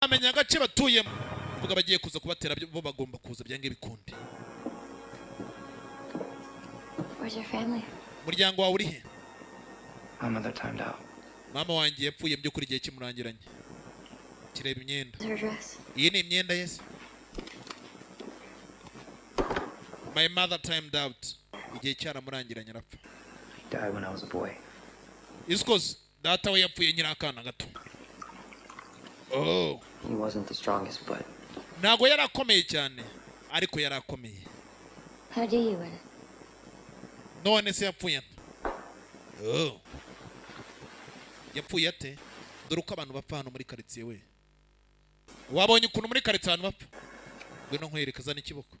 Bamenya agace batuyemo, kuvuga bagiye kuza kubatera, bo bagomba kuza byange bikunde. Where's your family? Umuryango wawe uri he? My mother timed out. Mama wanjye yapfuye by'ukuri igihe kimurangiranye. Kireba imyenda. Her dress. Iyi ni imyenda ye se? My mother timed out, igihe cyaramurangiranye arapfa. He died when I was a boy. Isikoze data we yapfuye nkiri akana gato. Oh. He wasn't the strongest, but Ntabwo yari akomeye cyane, ariko yari akomeye. How do you win? None se yapfuye ate? Oh. Yapfuye ate? Dore uko abantu bapfa hano muri karitsiye we. Wabonye ukuntu muri karitsiye abantu bapfa? Ngwino nkwereka, zana ikiboko.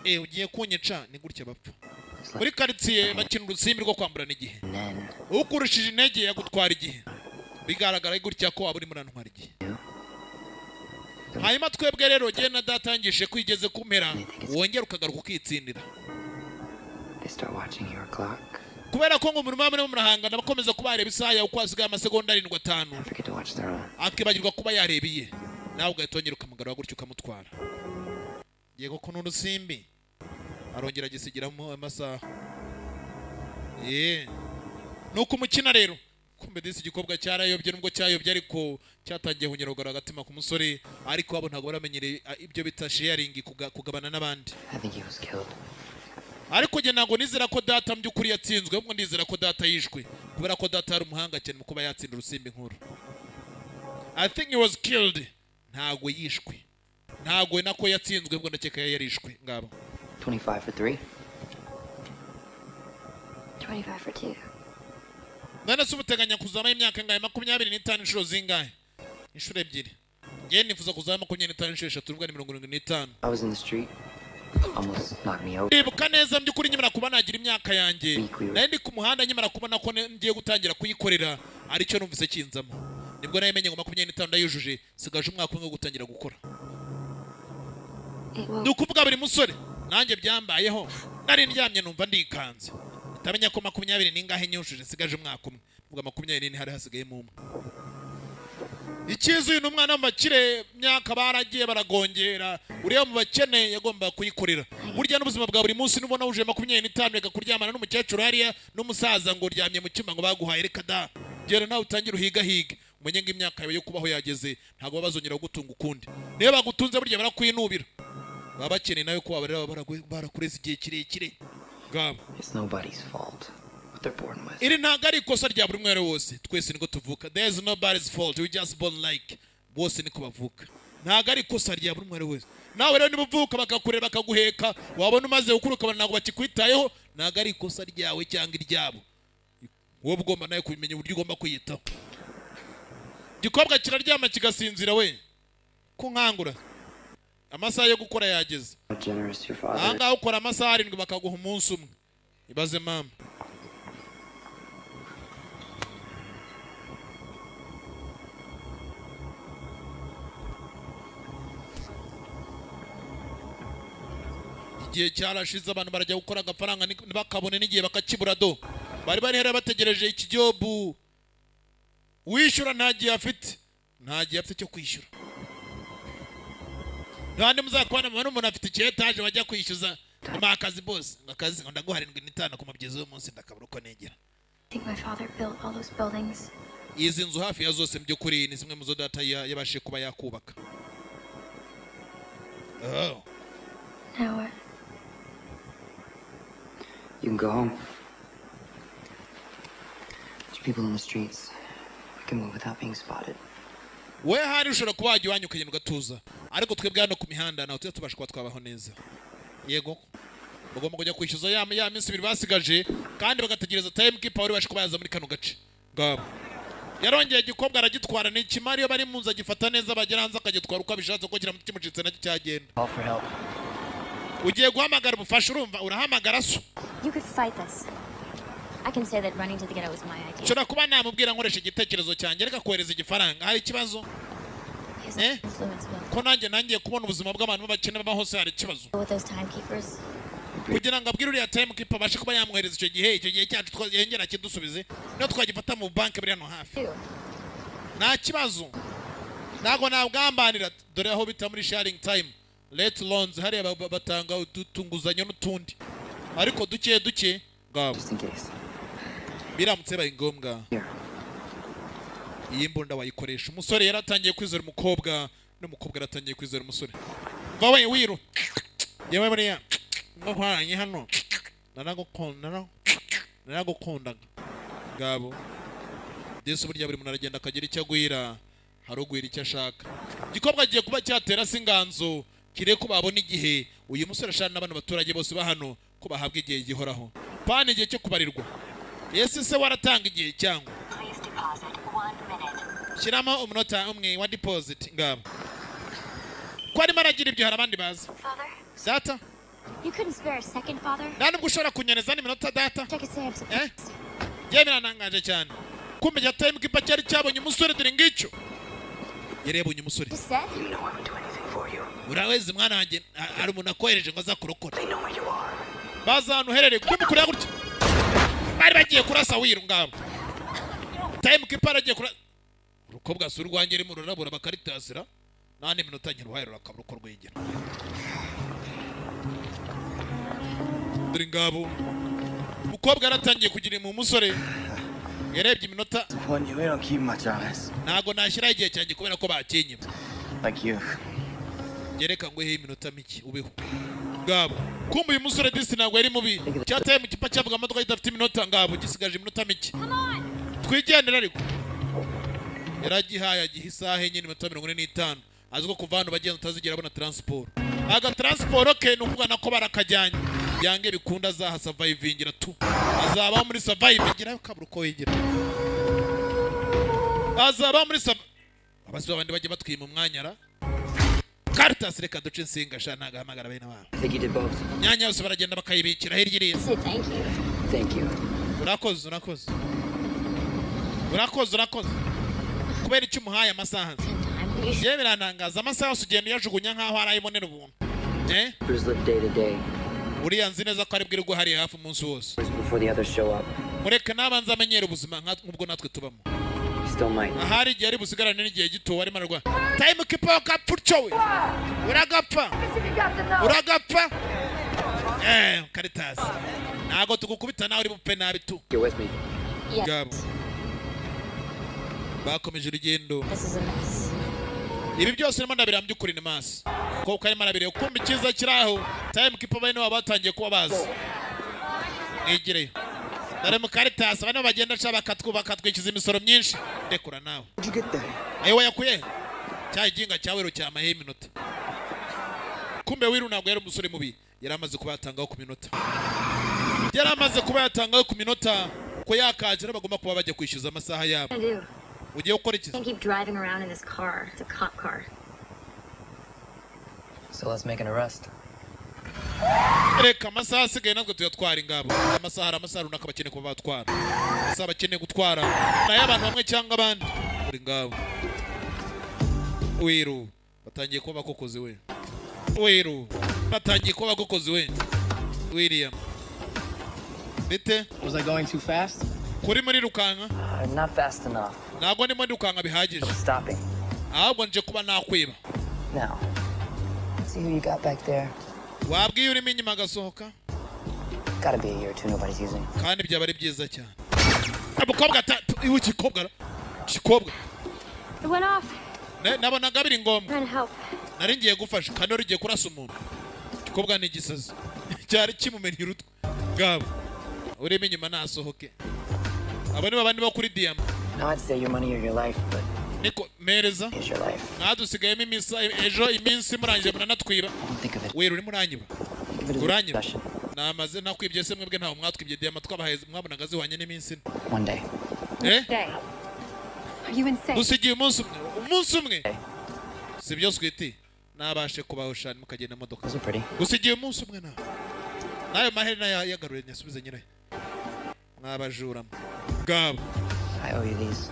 Eh, ugiye kunyica? Ni gutya bapfa muri karitsiye, bakina urusimbi rwo kwamburana igihe. And then Ukurushije intege yagutwara igihe. Bigaragara gutya ko waba urimo urantwara igihe. Hanyuma twebwe rero, jye na data yangishije ko igeze ku mpera wongera ukagaruka ukitsindira. They start watching your clock. Kubera ko ngo umurimo murimo murahangana, bakomeza kuba yareba isaha yawe uko hasigaye amasegonda 7, 5. Forget to watch their own. Akibagirwa kuba yareba iye, nawe ugahita wongera ukamugarura gutyo ukamutwara. Yego ko n'urusimbi arongera agisigiramo amasaha ye, ni uko umukina rero. Kumbe disi igikobwa cyarayobye, nubwo cyayobye ariko cyatangiye kongera kugarura agatima ku musore, ariko abo ntabwo baramenyereye ibyo bita sharing, kugabana n'abandi. I think he was killed. Ariko njye ntabwo nizera ko data mu by'ukuri yatsinzwe, ahubwo ndizera ko data yishwe, kubera ko data yari umuhanga cyane mu kuba yatsinda urusimbi nkuru. I think he was killed. Ntabwo yishwe, ntabwo nako yatsinzwe, ahubwo ndakeka yari yarishwe. Ngabo. 25 for 3. 25 for 2. None se ubuteganya kuzaba imyaka ingahe? 25 inshuro zingahe? Inshuro ebyiri. Njyewe nifuza kuzaba 25 inshuro eshatu, ubwo ni 75. I was in the street. Almost knocked me over. Ndibuka neza by'ukuri, nkimara kuba nagira imyaka yanjye, nari ndi ku muhanda. Nkimara kubona ko ngiye gutangira kuyikorera, aricyo numvise kinzamo, nibwo nari menye ngo 25 ndayujuje, sigaje umwaka umwe wo gutangira gukora. It will Ni ukuvuga buri musore, nanjye byambayeho. Nari ndyamye numva ndikanze, ndamenya ko makumyabiri n'ingahe nyujuje, nsigaje umwaka umwe. Ubwo 24 hari hasigayemo umwe. Icyiza, uyu ni umwana mu bakire, myaka baragiye baragongera. Uriya mu bakene yagombaga kuyikorera. Burya n'ubuzima bwa buri munsi, nubona wujuje 25, reka kuryamana n'umukecuru hariya n'umusaza ngo uryamye mu cyuma ngo baguhaye. Reka da, gera nawe utangire uhigahige, umenye ngo imyaka yawe yo kubaho yageze. Ntabwo baba bazongera kugutunga ukundi. Niyo bagutunze burya barakwinubira, baba bakeneye nawe ko wabarera, barakureze igihe kirekire. Ngabo. It's nobody's fault what they're born with. Iri ntabwo ari ikosa rya buri umwe wese, twese niko tuvuka. There is nobody's fault, we just born like, bose niko bavuka. Ntabwo ari ikosa rya buri umwe wese. Nawe rero niba uvuka bakakurera, bakaguheka, wabona umaze gukura ukabona ntabwo bakikwitayeho, ntabwo ari ikosa ryawe cyangwa iryabo. Wowe ugomba nawe kubimenya uburyo ugomba kwiyitaho. Igikobwa kiraryama kigasinzira. We ko nkangura, amasaha yo gukora yageze. How generous your father Aha ngaha ukora amasaha 7 bakaguha umunsi umwe. Ibaze mama. Igihe cyarashize, abantu barajya gukora agafaranga ntibakabone n'igihe bakakibura. Do bari bari hariya bategereje ikijobu, wishyura nta gihe afite, nta gihe afite cyo kwishyura. Kandi muzakubona mubona umuntu afite iki etaje, bajya kwishyuza ngo akazi bose, ngo akazi, ngo ndaguha 75 ku mubyizi w'umunsi, ndakabura uko negera. I think my father built all those buildings. Izi nzu hafi ya zose mu by'ukuri ni zimwe mu zo data yabashije kuba yakubaka. Oh. Now what? You can go home. There's people in the streets. We can move without being spotted. We hari ushobora kuba wajya iwanyu ukagenda ugatuza, ariko twebwe hano ku mihanda ntabwo tujya tubasha kuba twabaho neza. Yego, bagomba kujya kwishyuza ya minsi 2 basigaje, kandi bagategereza time keeper wari ubasha kuba yaza muri kano gace. Ngabo, yarongeye igikobwa aragitwara. Ni ikimari, iyo bari mu nzu agifata neza, bagera hanze akagitwara uko abishatse, kuko kiramutse kimucitse nacyo cyagenda. Call for help. Ugiye guhamagara ubufasha? Urumva urahamagara so. You could fight this. I can say that running to the ghetto was my idea. Nshobora kuba namubwira nkoresha igitekerezo cyanjye, reka kohereza igifaranga. Hari ikibazo? He has Eh? influence, Will. Ko nanjye nangiye kubona ubuzima bw'abantu b'abakene babaho hose, hari ikibazo? With those timekeepers, Kugira ngo abwire uriya time keeper abashe kuba yamwohereza icyo gihe cyacu yongera kidusubize, niyo twagifata mu banki buri hano hafi. too. Nta kibazo. Ntabwo nabwambanira. Dore aho bita muri sharing time let loans, hariya batanga utunguzanyo n'utundi, ariko duke duke ngabo. Just in case. Biramutse bibaye ngombwa. Here. Iyi mbunda wayikoresha. Umusore yaratangiye kwizera umukobwa, n'umukobwa yaratangiye kwizera umusore. Va we wiru, yewe buriya nkoranye hano naragukunda, naragukundaga. Ngabo disi, burya buri muntu aragenda akagira icyo agwira, hari ugwira icyo ashaka. Igikobwa agiye kuba cyatera se inganzo kire ko babona igihe uyu musore ashana n'abano baturage bose ba hano, ko bahabwa igihe gihoraho, pana igihe cyo kubarirwa. Ese se waratanga igihe cyangwa Please deposit 1 minute. Shyiramo umunota umwe wa deposit. Ngabo ko arimo aragira ibyo, hari abandi baza. Father? Data. You couldn't spare a second, Father? Nta nubwo ushobora kunyereza n'iminota, data? Check say I'm Eh? surprised. Njyewe birantangaje cyane. Kumbe cya time keeper cyari cyabonye umusore. Dore ngicyo, yari yabonye umusore. Just said? You know I would do anything for you. Urawezi mwana wanjye, hari umuntu akohereje ngo azakurokore. They know where you are. Baza ahantu uherereye. Kumbe kureba gutya, bari bagiye kurasa wiru. Ngabo time keeper aragiye kurasa urukobwa. Si urwanjye rurimo rurabura bakaritasira nta n'iminota nyiruhaye, rurakabura uko rwegera. Dore ngabo, umukobwa yaratangiye kugira mu musore, yarebye iminota. Disappoint you. We don't keep much on us. Ntabwo nashyiraho igihe cyanjye kubera ko bakinyima. Like you. Yereka ngo iminota mike ubeho. Ngabo kumva uyu musore disi ntabwo yari mubi. Cyataye mu kipa cyavuga amamodoka idafite iminota. Ngabo gisigaje iminota mike, twigendera. Ariko yaragihaye, agiha isaha 4 n'iminota 45. Azi ko kuva hano bagenda utazigera abona transport. Aga transport ke ni ukuvuga nako barakajyanye. Byange bikunda azahasurvivingira tu, azabaho muri survivingira, kabura uko yigira, azabaho muri abasi babandi bajya batwima umwanya ra. Caritas, reka duce insinga sha, nagahamagara bene wabo. I think you did both. Imyanya yose baragenda bakayibikira hirya iriya. Say thank you. Thank you. Urakoze, urakoze, urakoze, urakoze. Kubera icyo umuhaye amasaha? Time. You should Yewe birantangaza, amasaha yose ugenda uyajugunya nk'aho arayibonera ubuntu, eh? Bruce live day to day. Uriya nzi neza ko ari bwirirwe hariya hafi umunsi wose. Before the others show up. Mureke nabanza amenyere ubuzima nk'ubwo natwe tubamo. He still might. Ahari igihe ari busigarane n'igihe gito warimo ararwa. Time keeper wakapfa utyo we, uragapfa, uragapfa. Eh, Caritas, ntabwo tugukubita, nawe uri bupfe nabi tu. You're with me. Yes. Ngabo bakomeje urugendo. This is a mess. Ibi byose urimo ndabireba by'ukuri ni maso kuko arimo arabireba. Kumva icyiza kiri aho, time keeper bene wabo batangiye kuba bazi mwigireyo. Dore mu Caritas bano bagenda aca bakatwikiza imisoro myinshi. Ndekura nawe. Where'd you get that? Ayo wayakuye cya iginga cya Wiru cyamaye iminota. Kumbe Wiru ntabwo yari umusore mubi, yari amaze kuba yatangaho ku minota, yari amaze kuba yatangaho ku minota ko yakagera bagomba kuba bajya kwishyuza amasaha yabo. I do. Ugiye gukora iki? Can't keep driving around in this car. It's a cop car. So let's make an arrest. Reka amasaha asigaye natwe tuyatwara. Ingabo amasaha, hari amasaha runaka bakeneye kuba batwara, amasaha bakeneye gutwara nayo abantu bamwe cyangwa abandi. Buri ngabo Wiru batangiye kuba bakokozi we, Wiru batangiye kuba bakokozi we. William, bite? Was I going too fast? Kuri muri rukanka? Not fast enough. Ntabwo ndimo ndirukanka bihagije. Stopping. Ahubwo nje kuba nakwiba. Now, let's see who you got back there. Wabwiye urimo inyuma agasohoka. Gotta be a year or two nobody's using. Kandi byaba ari byiza cyane. Umukobwa ata iwe igikobwa ra, igikobwa. It went off. Nabonaga biri ngombwa. Trying to help. Nari ngiye gufasha kandi wari ugiye kurasa umuntu. Igikobwa ni igisazi, cyari kimumennye urutwe. Ngabo urimo inyuma nasohoke. Abo ni babandi bo kuri diyama. Now I'd say your money or your life, but Niko mpereza. here's your life. Mwadusigayemo imisa ejo iminsi murangije muranatwiba. Don't think of it. Wera urimo uranyiba. Think of it as a Uranyiba. discussion. Namaze nakwibye se? Mwebwe ntawe mwatwibye diyama twabahaye, mwabonaga zihwanye n'iminsi ine. One day. Eh. Day. Are you insane? Dusigiye umunsi umwe, umunsi umwe. Si byo sweetie? Nabashe kubahusha mukagenda imodoka. Those are pretty. Gusigiye umunsi umwe nawe n'ayo maherena yagaruye nyasubize nyirayo, mwabajuramo bwabo. I owe you these.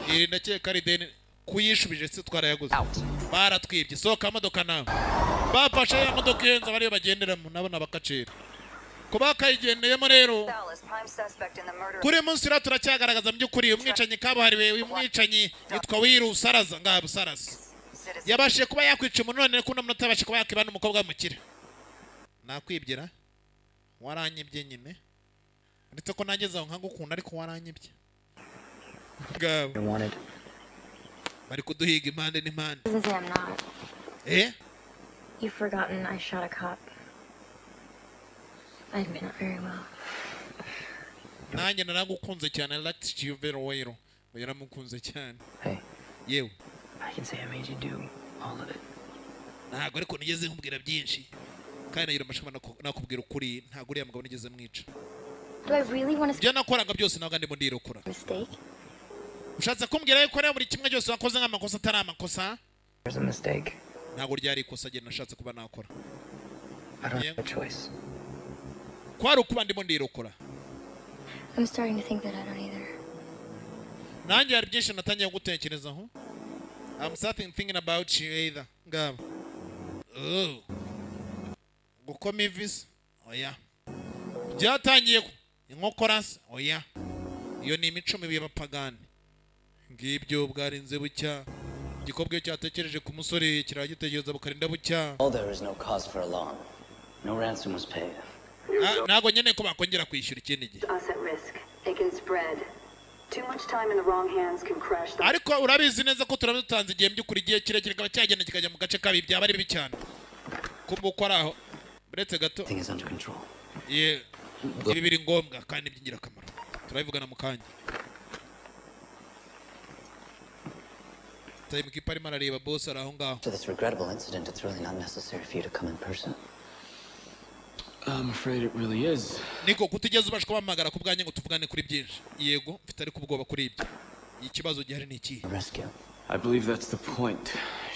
Iri ndakeka ari ideni kuyishubije se, twarayaguze. Out. Baratwibye, sohoka modoka nawe. Bafashe ya modoka ihenze abariyo bagenderamo, nabo ni abakacira ko bakayigendeyemo rero. Kuri uyu munsi rero turacyagaragaza mu by'ukuri umwicanyi kabuhariwe. Uyu mwicanyi yitwa Wiru Saraza. Ngabo Sarasa. citizen. Yabashije kuba yakwica umuntu, none ko uno munota yabashije kuba yakwiba n'umukobwa w'umukire. Nakwibwira waranyibye nyine, uretse ko nageze aho nkagukunda, ariko waranyibye. Ngabo I wanted. bari kuduhiga impande n'impande. Doesn't say I'm not. Eh. You've forgotten I shot a cop. I admit, not very well. Nanjye naragukunze cyane. I liked you very well. Ngo yaramukunze cyane. Hey, Yewe. I can say I made you do all of it. Ntabwo ariko nigeze nkubwira byinshi, kandi nagira amashami nakubwira ukuri, ntabwo uriya mugabo nigeze mwica. Do I really want to Ibyo nakoraga byose ntabwo ndimo ndirokora. mistake? Ushatse kumbwira yuko rero buri kimwe cyose wakoze nk'amakosa atari amakosa? There's a mistake. Ntabwo ryari ikosa njye nashatse kuba nakora. I don't Yeah. have a choice. Kwari ukuba ndimo ndirokora. I'm starting to think that I don't either. Nanjye hari byinshi natangiye gutekerezaho. I'm starting thinking about you either. Ngabo, oh. Gukoma ivi se? Oya, byatangiye inkokora se? Oya, iyo ni imico mibi y'abapagani. Ngibyo bwarinze bucya. Igikobwa iyo cyatekereje ku musore kiragitekereza bukarinda bucya. Oh, there is no cause for alarm. No ransom was paid. Ah, ntabwo nkeneye ko bakongera kwishyura ikindi gihe. Us at risk. It can spread. Too much time in the wrong hands can crash the Ariko urabizi neza ko turaba dutanze igihe by'ukuri, igihe kirekire kikaba cyagenda kikajya mu gace kabi, byaba ari bibi cyane. Kumva uko ari aho, uretse gato. Thing is under control. Ye, ibi biri ngombwa kandi by'ingirakamaro, turabivugana mu kanya. Timekeeper arimo arareba, boss ari aho ngaho. After this regrettable incident, it's really not necessary for you to come in person. I'm afraid it really is. Niko kutigeze ubasha kubahamagara ku bwanjye ngo tuvugane kuri byinshi? Yego, mfite ariko ubwoba kuri ibyo. Ikibazo gihari ni ikihe? Rescue. I believe that's the point.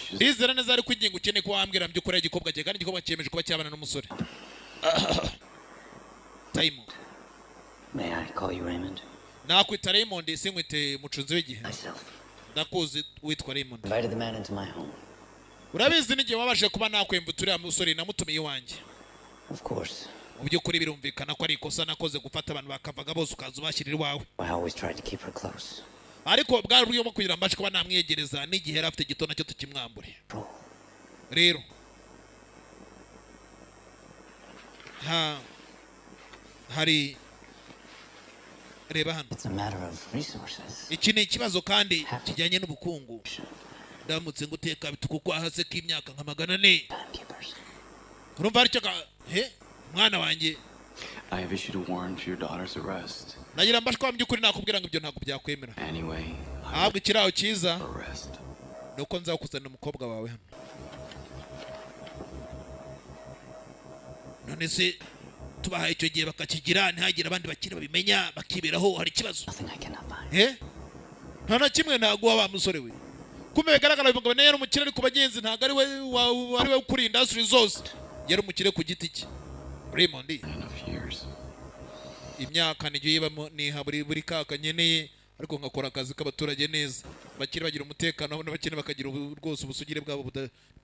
She's Ndizera neza ariko ingingo ukeneye kuba wambwira by'ukuri ari igikobwa cye, kandi igikobwa cyemeje kuba cyabana n'umusore Time. May I call you Raymond? Nakwita Raymond, sinkwite mucunzi w'igihe? Myself. Ndakuzi witwa Raymond. Invited the man into my home. Urabizi n'igihe wabashije kuba nakwemva uriya musore namutumiye iwanjye. Of course. Mu by'ukuri birumvikana ko ari ikosa nakoze gufata abantu bakavaga bose ukaza ubashyirira iwawe. I always tried to keep her close. Ariko bwari uburyo bwo kugira ngo mbashe kuba namwiyegereza n'igihe yari afite gito nacyo tukimwambure. Rero ha hari, reba hano. It's a matter of resources. Iki ni ikibazo kandi kijyanye n'ubukungu. Ndamutse nguteka bituku hasi k'imyaka nka 400, urumva aricyo he mwana wanjye. I have issued a warrant for your daughter's arrest. Nagira mbashe kuba mu by'ukuri nakubwira ngo ibyo ntabwo byakwemera. Anyway, Ahubwo ikiraho cyiza arrest. ni uko nzakuzanira umukobwa wawe hano. None se tubahaye icyo gihe bakakigira, ntihagire abandi bakiri babimenya, bakiberaho, hari ikibazo? Eh, nta na kimwe ntaguha wa musore we. Kumbe bigaragara uyu mugabo nawe yari umukire, ariko bagenzi ntabwo ari we ari we ukuriye industry zose, yari umukire ku giti cye Raymond. Imyaka nijyo yibamo, niha buri kaka nkeneye, ariko ngakora akazi k'abaturage neza, abakire bagira umutekano n'abakene bakagira rwose ubusugire bwabo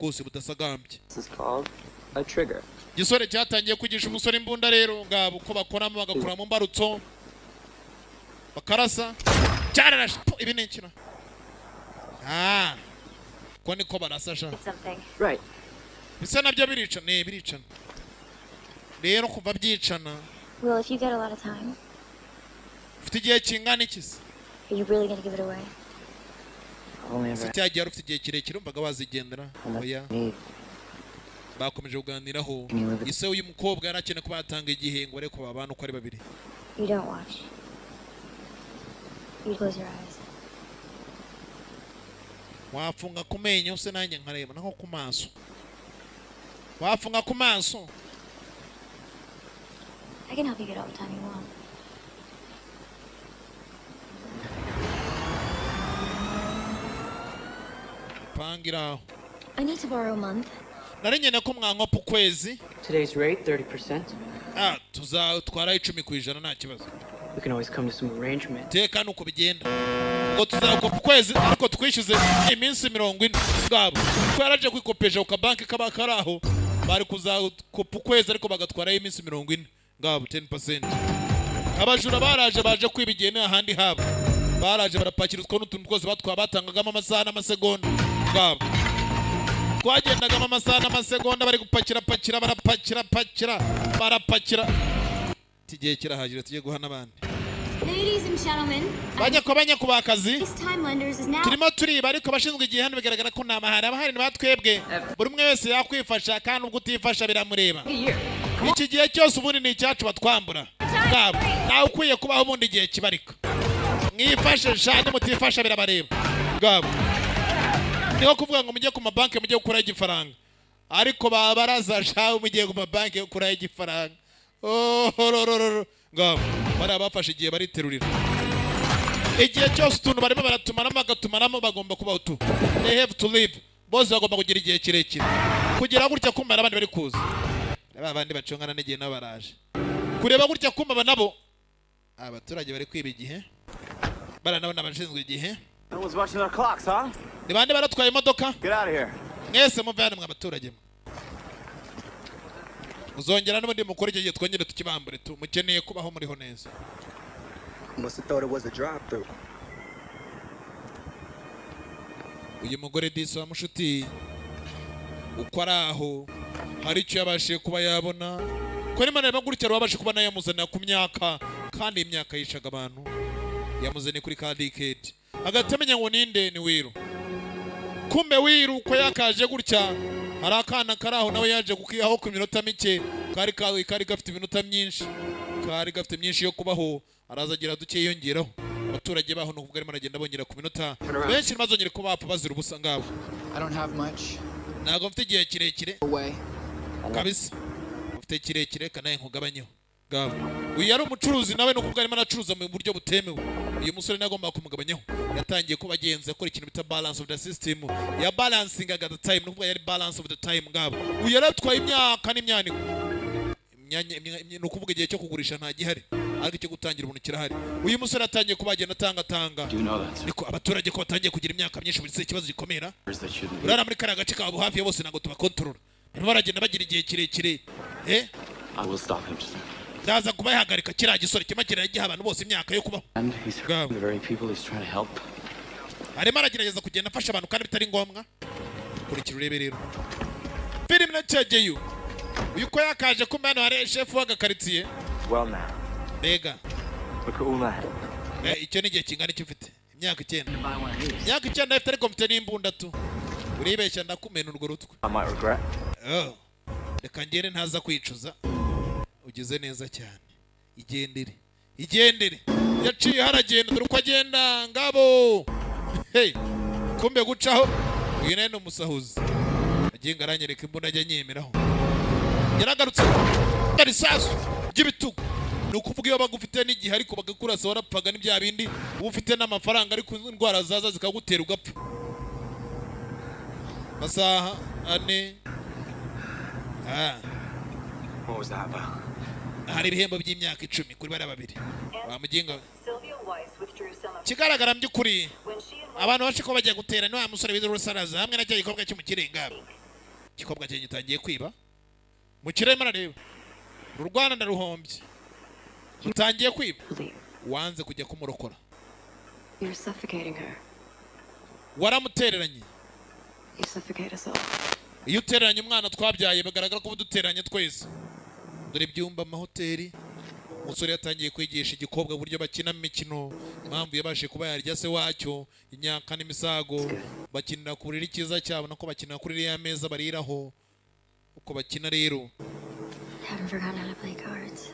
rwose budasagambye. This is called a trigger. Igisore cyatangiye kwigisha umusore imbunda rero, ngabo uko bakoramo, bagakuramo imbarutso bakarasa. Cyararashe po, ibi ni ikina, ah, ko niko barasa sha. Something. Right. Bisa nabyo biricana, eh, biricana rero kuva byicana. Will, if you get a lot of time, Ufite igihe kingana iki se? are you really gonna give it away? Only Se ever cya gihe wari ufite igihe kirekire wumvaga wazigendera? Oya. need. Bakomeje kuganiraho. Ise w'uyu mukobwa yari akeneye kuba yatanga igihe ngo arebe ko babana uko ari babiri. You don't watch. You close your eyes. Wafunga ku menyo se nanjye nkareba, naho ku maso wafunga ku maso? I can help you get all the time you want. Panga iraho. I need to borrow a month. Nari nkeneye ko mwankopa ukwezi. Today's rate, 30%. Ah, tuzatwara 10% nta kibazo. We can always come to some arrangement. Teka nuko bigenda, ngo tuzakopa ukwezi ariko twishyuze iminsi 40 bwabo, kuko yaraje kwikopesha ku kabanki kaba kari aho. Bari kuzakopa ukwezi ariko bagatwarayo iminsi 40, ngabo 10%. Abajura baraje, baje kwiba igihe n'ahandi habo, baraje barapakira utwo n'utuntu twose batwara, batangagamo amasaha n'amasegonda ngabo. Bagendagamo amasaha n'amasegonda, bari gupakira pakira, barapakira pakira, barapakira. Iki gihe kirahagije, tujye guha n'abandi. Ladies and gentlemen, Banyako banyakubakazi, this time lenders is now. turimo turiba, ariko abashinzwe igihe hano bigaragara ko nta mahari abahari. Ni batwebwe, buri umwe wese yakwifasha, kandi ubwo utifasha biramureba. Iki gihe cyose ubundi ni icyacu, batwambura bwabo. Ntawe ukwiye kubaho ubundi igihe kibarika. Mwifashe shani, mutifasha birabareba bwabo. Niho kuvuga ngo mujye ku mabanki, mujye gukuraho igifaranga, ariko babaraza shawe, mugiye ku mabanki yo gukuraho igifaranga. Ohohoho, ngabo bariya bafashe igihe, bariterurira igihe cyose. Utuntu barimo baratumaramo, bagatumaramo, bagomba kubaho tu. They have to live. Bose bagomba kugira igihe kirekire. Kugira gutya, kumva abandi bari kuza, ba bandi bacungana n'igihe nabo baraje kureba gutya, kumva aba nabo abaturage bari kwiba igihe, bariya nabo ni abashinzwe igihe. No one's watching our clocks, huh? Ni bande baratwaye imodoka? Get out of here. Mwese muve hano, mwa baturage mwe. Muzongera n'ubundi mukore icyo gihe, twongere tukibambure tu. Mukeneye kubaho muriho neza. Must have thought it was a drive-through. Uyu mugore disi wa mushuti, uko ari aho, hari icyo yabashije kuba yabona ko niba areba gutya, wabashe kuba nayo yamuzanira ku myaka, kandi iyi myaka yicaga abantu. Yamuzaniye kuri ka decade, agahita amenya ngo ninde ni Wiru. Kumbe Wiru uko yakaje gutya, hari akana kari aho nawe yaje kukihaho ku minota mike. Kari gafite iminota myinshi, kari gafite myinshi yo kubaho. Araza agira duke yiyongeraho. Abaturage baho ni ukuvuga arimo aragenda bongera ku minota benshi, ntibazongere kuba bapfa bazira ubusa ngabo. I don't have much. Ntabwo mfite igihe kirekire. Away. Kabisa ufite kirekire, kanaye nkugabanyeho ngabo. Uyu yari umucuruzi nawe, ni ukuvuga arimo aracuruza mu buryo butemewe. Uyu musore nawe agomba kumugabanyaho. Yatangiye kuba agenza akora ikintu bita balance of the system, ya balancingaga the time, ni ukuvuga yari balance of the time ngabo. Uyu yari atwaye imyaka n'imyaniko. Ni ukuvuga igihe cyo kugurisha nta gihari, ariko icyo gutangira ubuntu kirahari. Uyu musore atangiye kuba agenda atanga atanga. Do you know that? Niko abaturage ko batangiye kugira imyaka myinshi, buri ikibazo gikomera. That shouldn't be. Urara muri kariya gace kabo hafi ya bose ntabwo tubakontorora, barimo baragenda bagira igihe kirekire, eh. I will stop him. Ndaza kubahagarika kiriya gisore kirimo kiragiha abantu bose imyaka yo kubaho. And he's hurting the very people he's trying to help. Arimo aragerageza kugenda afasha abantu kandi bitari ngombwa. Kurikira urebe rero filime na cyageyo. Uyu ko yakaje, kumbe hano hari shefu w'agakaritsiye. Well, now, Mbega! look at all that. Icyo ni igihe kingana icyo ufite? Imyaka 9, imyaka 9 afite, ariko mfite n'imbunda tu. Uribeshya, ndakumena urwo rutwe. I might regret. Oh. Reka ngere, ntaza kwicuza. Ugize neza cyane, igendere, igendere. Yaciye haragenda, dore uko agenda ngabo. Hey, kumbe gucaho uyu nawe ni umusahuzi. Agenga aranyereka imbunda, ajya anyemeraho. Yaragarutse ari isasu ry'ibitugu. Ni ukuvuga iyo bagufite n'igihe ariko bagakurasa, warapfaga. N'ibya bindi uba ufite n'amafaranga, ariko indwara zaza zikagutera ugapfa. Amasaha 4. Ah. What was that about? Hari ibihembo by'imyaka 10 kuri bariya babiri bamuginga. Sylvia Weiss withdrew some of Ikigaragara by'ukuri, when she and abantu bashe ko bagiye gutera ni wa musore witwa Rusaraza hamwe na cya gikobwa cyo mu kirengabo. Igikobwa cye gitangiye kwiba mu kirere, arareba uru rwana ndaruhombye, rutangiye kwiba. Wanze kujya kumurokora. You're suffocating her. Waramutereranye. You suffocate us all. Iyo utereranye umwana twabyaye, bigaragara ko uba duteranye twese. Dore ibyumba, amahoteli. Umusore yatangiye kwigisha igikobwa uburyo bakina imikino, impamvu yabashije kuba yarya se wacyo imyaka n'imisago. Bakinira ku buriri cyiza cyabo, nako bakinira kuri iriya meza bariraho. Uko bakina rero. Haven't forgotten how to play cards.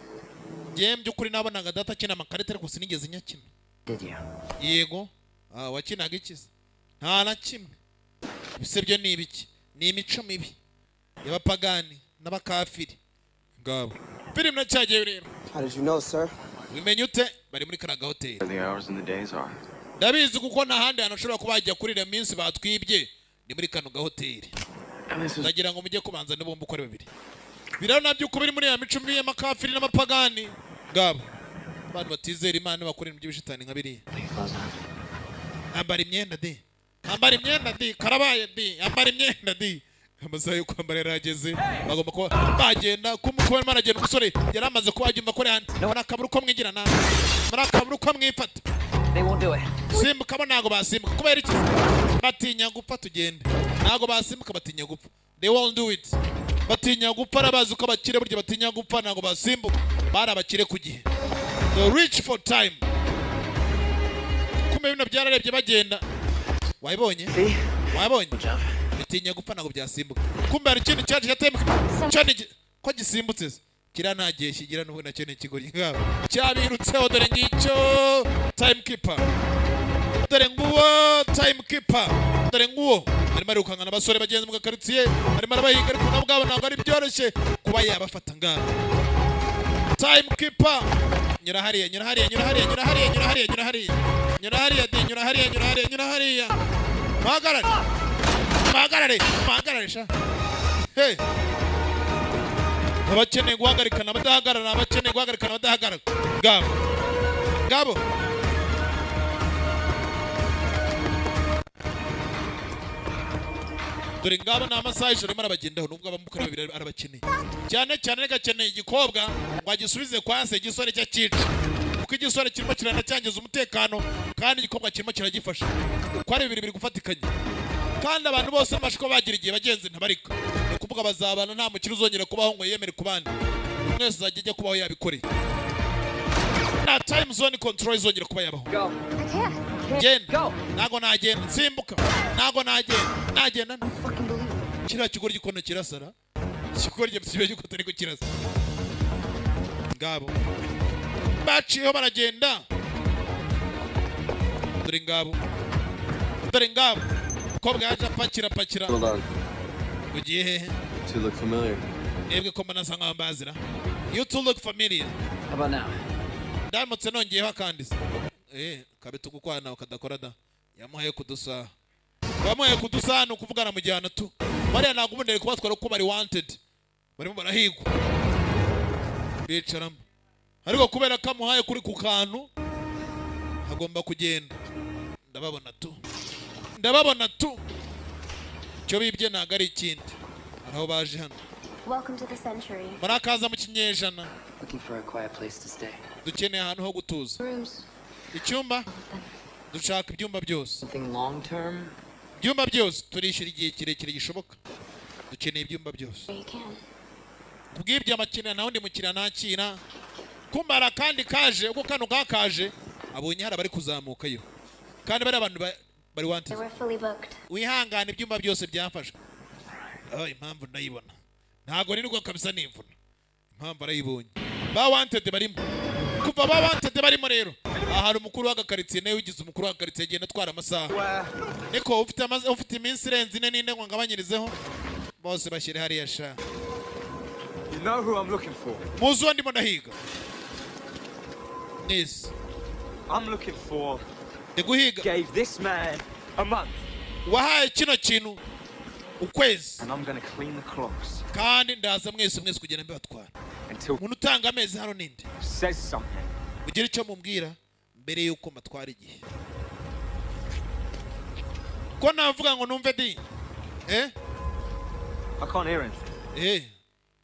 Njyewe by'ukuri nabonaga data akina amakarita, ariko sinigeze nyakina. Did you? Yego. Ah, wakinaga iki se? Nta na kimwe. Ibise byo ni ibiki? Ni imico mibi y'abapagani n'abakafiri ngabo. Filime na cyagiye rero. How did you know, sir? Wimenye ute? Bari muri kariya gahoteli. The hours and the days are. Ndabizi kuko nta handi hantu ushobora kuba wajya kuri iriya minsi batwibye, ni muri kano gahoteli. And this is Ndagira ngo mujye kubanza n'ubumba uko ari babiri. Biraro nabyo uko biri muri ya mico mibi y'amakafiri n'amapagani ngabo, abantu batizera Imana bakora ibintu by'ibishitani nka biriya. Put your clothes on. Ambara imyenda di, ambara imyenda di, karabaye di, ambara imyenda di. Amasaha yo kwambara yarageze, bagomba kuba bagenda. Kuba barimo aragenda, umusore yari amaze kuba yabyumva ko ari hano. Murakabura uko mwigira nawe, murakabura uko mwifata. They won't do it. Simbuka bo ntabwo basimbuka. Kubera iki? Batinya gupfa. Tugende. Ntabwo basimbuka, batinya gupfa. They won't do it. Batinya gupfa. Arabazi ko abakire burya batinya gupfa, ntabwo basimbuka. Bari abakire ku gihe, the rich for time. Kumbe bino byararebye bagenda. Wabibonye, wabonye bitinya gupfa, ntabwo byasimbuka. Kumbe hari ikindi cyaje cyatemba cyane ko gisimbutse se. Kiriya nta gihe kigira n'ubu, nacyo ni ikigoryi ngabo cyabirutseho. Dore ngicyo timekeeper, dore nguwo timekeeper, dore nguwo arimo arirukankana abasore bagenzi mu gakaritsiye, arimo arabahiga, ariko nabo ubwabo ntabwo ari byoroshye kuba yabafata. Ngabo timekeeper, nyura hariya, nyura hariya, nyura hariya, nyura hariya, nyura hariya, nyura hariya, nyura hariya di, nyura hariya, nyura hariya, nyura hariya. Muhagarare, muhagarare, muhagarare sha. Hey, abakeneye guhagarikana abadahagarara, abakeneye guhagarikana abadahagarara. Ngabo, ngabo. Dore ngabo, ni amasaha y'ijoro, arimo arabagendaho. Nubwo abamukora babiri arabakeneye cyane cyane, ariko akeneye igikobwa ngo agisubize kwa se. Igisore cye cyica, kuko igisore kirimo kiranacyangiza umutekano kandi igikobwa kirimo kiragifasha. Uko ari bibiri biri gufatikanya, kandi abantu bose bamaze kuba bagira igihe bagenzi ntabarika. Ni ukuvuga bazabana, nta mukire uzongera kubaho ngo yemere ku bandi. Buri wese azajya ajya kubaho yabikoreye. Nta time zone control izongera kuba yabaho. I can't. Genda. Ntago nagenda. Nsimbuka, ntago nagenda, nagenda. Kiriya kigoryi gikono kirasara, ikigoryi kiba gikota ariko kirasa. Ngabo baciyeho baragenda. Dore ngabo, dore ngabo. Umukobwa yaje apakira, apakira. Hold on. Ugiye hehe? You look familiar. Mwebwe ko mbona asa nkaho mbazira? You two look familiar. How about now? Ndamutse nongeyeho akandi se? Kabe tugukwana kadakora da. Yamuhaye kudusaha, wamuhaye kudusaha, ni ukuvugana mujyana tu. Bariya ntabwo ubundi ari kubatwara kuko bari wanted, barimo barahigwa, bicaramo. Ariko kubera ko amuhaye kuri ku kantu agomba kugenda. Ndababona tu, ndababona tu. Icyo bibye ntabwo ari ikindi. Hari aho baje hano. Welcome to the century. Murakaza mu kinyejana. Looking for a quiet place to stay. Dukeneye ahantu ho gutuza. Rooms. Icyumba dushaka, ibyumba byose. Something long term? Ibyumba byose turishyura igihe kirekire gishoboka. Dukeneye ibyumba byose. You can. Kubw'ibyo amakiriya, nta wundi mukiriya nakira. Kumbe hari akandi kaje. Ubwo kano kakaje, abonye hari abari kuzamukayo, kandi bari abantu bari wanted. We're fully booked. Wihangane, ibyumba byose byafashwe. Oh, impamvu ndayibona, ntabwo nirirwa kabisa nimvuna. Impamvu arayibonye, ba wanted barimo. Kuva ba wanted barimo rero, aha hari umukuru w'agakaritsiye nawe wigize umukuru w'agakaritsiye, agenda atwara amasaha. Niko ufite ufite iminsi irenze ine n'ine ngo ngabanyirizeho bose, bashyire hariya sha. You know who I'm looking for. Muzi uwo ndimo ndahiga nisi? I'm looking for Ndi guhiga gave this man a month. wahaye kino kintu ukwezi. And I'm gonna clean the clocks Kandi ndaza mwese mwese kugenda mbibatwara. Until Umuntu utanga amezi hano ninde? says something. Mugire icyo mubwira mbere y'uko mbatwara igihe. Ko navuga ngo numve di, eh? I can't hear anything.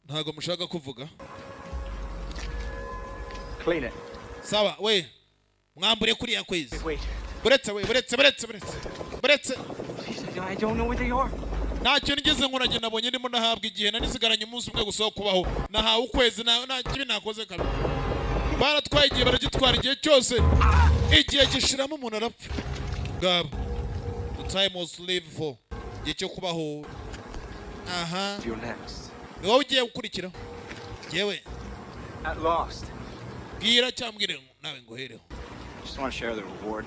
Ntabwo mushaka kuvuga. Clean it. Sawa we, mwambure kuriya kwezi. Wait. Buretse we, buretse, buretse, buretse, buretse. Please, I don't know where they are. Nta kintu ngeze nkurage. Nabonye ndimo ndahabwa igihe, nari nsigaranye umunsi umwe gusa wo kubaho. Nahawe ukwezi, nta kibi nakoze kabiri. Baratwaye igihe, baragitwara igihe cyose, igihe gishiramo umuntu arapfa. Ngabo, the time was live for, igihe cyo kubaho aha. You're next. Ni wowe ugiye gukurikiraho, yewe. At last. Bwira cyangwa mbwire nawe nguhereho. Just want to share the reward.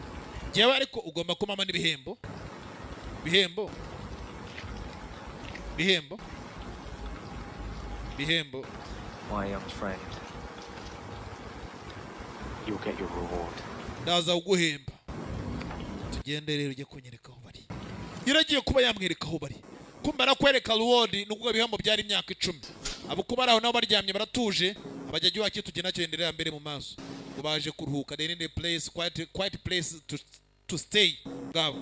Yewe, ariko ugomba kumama n'ibihembo, bihembo, bihembo, bihembo. My young friend. You'll get your reward. Ndaza kuguhemba. Tugende rero, ujye kunyereka aho bari. Yaragiye kuba yamwereka aho bari. Kumbe arakwereka reward, ni ukuvuga ibihembo byari imyaka 10. Abo kuba ari aho nabo baryamye baratuje. Abajya iwacu tugenda cyenderera mbere mu maso ngo baje kuruhuka. They need a place quiet, quiet place to stay. Ngabo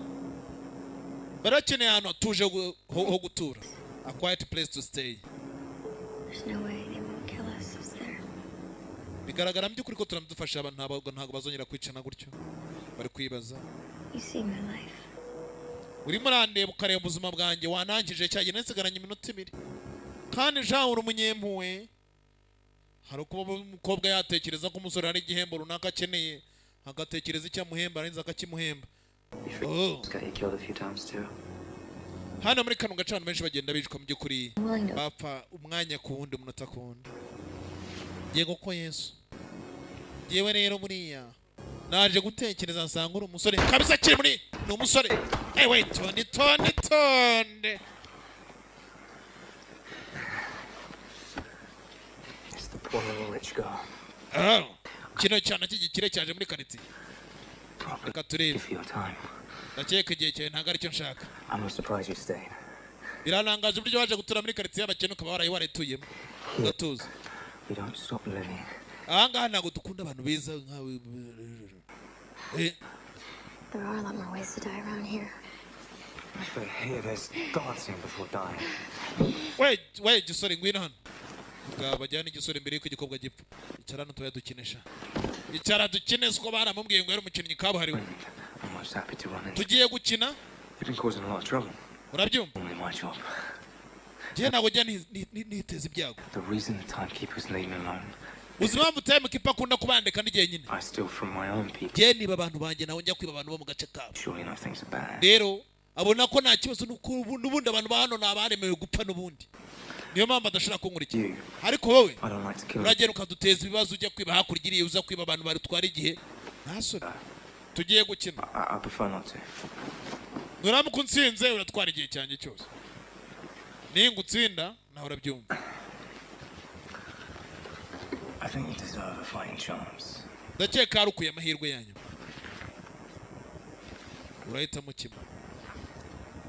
barakeneye ahantu hatuje ho gutura, a quiet place to stay. There's no way they won't kill us, is there? Bigaragara mu by'ukuri ko turamudufasha abantu, ntabwo bazongera kwicana gutyo, bari kwibaza. You see my life. Urimo urandeba, ukareba ubuzima bwanjye, wanangije cyagihe nsigaranye iminota 2. Kandi jean, uri umunyempuhwe. Hari ukuba umukobwa yatekereza ko umusore hari igihembo runaka akeneye, agatekereza icyo amuhemba, arangiza akakimuhemba. Oh. Got you killed a few times too. Hano muri kano gace abantu benshi bagenda bicwa mu by'ukuri, bapfa umwanya ku wundi, umunota ku wundi. Yego ko Yesu. Yewe rero, buriya naje gutekereza nsanga uri umusore kabisa, akiri muri ni umusore. Ewe, tonde tonde tonde. It's the poor little rich girl. Ah, kino cyana cy'igikire cyaje muri karitsiye. Reka turebe. For your time. Ndakeka igihe cyawe ntabwo aricyo nshaka. I'm not surprised you stayed. Birantangaje uburyo waje gutura muri karitsiye y'abakene, ukaba warayi warayituyemo ugatuza. We don't stop living. Ahangaha ntabwo dukunda abantu beza nkawe. There are a lot more ways to die around here. But here there's dancing before dying. We we, gisore, ngwino hano. Bwa bajyana igisore mbere y'uko igikobwa gipfa. Icara hano tuba dukinisha, icara dukine. Siko baramubwiye ngo yari umukinnyi kabuhariwe? I'm most happy to run into. Tugiye gukina. You've been causing a lot of trouble. Urabyumva? Only my job. Njye ntabwo njya niteza ibyago. The reason the timekeepers leave me alone, Uzi impamvu time keeper akunda kubandeka n'igihe nyine? I steal from my own people. Njye niba abantu banjye, nawe njya kwiba abantu bo mu gace kabo. Surely no things are bad. Rero abona ko nta kibazo, nuko n'ubundi abantu ba hano ni abaremewe gupfa n'ubundi, niyo mpamvu adashobora kunkurikira. Ariko wowe I don't like to kill. uragenda ukaduteza ibibazo, ujya kwiba hakurya iriya, uza kwiba abantu barutwara igihe. Nta soni, tugiye gukina. I prefer not to. Nuramuka unsinze uratwara igihe cyanjye cyose, ningutsinda nawe urabyumva. I think you deserve a fighting chance. Ndakeka hari ukuye amahirwe yanyu. Urahitamo kimwe,